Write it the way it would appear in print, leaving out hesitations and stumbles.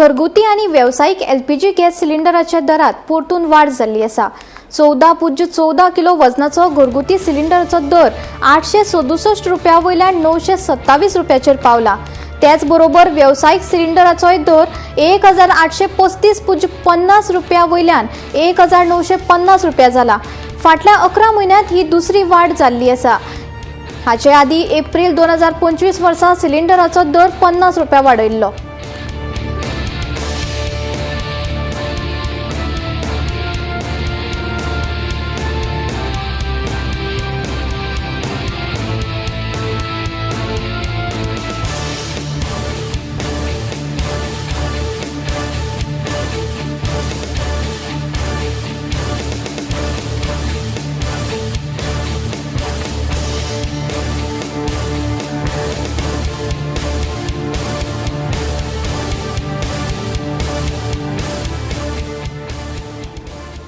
घरगुती आनी वेवसायीक एलपीजी गॅस सिलिंडराच्या दरात परतून वाड जाल्ली आसा. 14.14 किलो वजनाचो घरगुती सिलिंडराचो दर 867 रुपया वयल्यान 927 रुपयाचेर पावला. त्याच बरोबर वेवसायीक सिलिंडराचोय दर 1835.50 रुपया वयल्यान 1950 रुपया जाला. फाटल्या 11 म्हयन्यांत ही दुसरी वाड जाल्ली आसा. हाचे आदीं एप्रील 2025 वर्सा सिलिंडराचो दर 50 रुपया वाडयल्लो.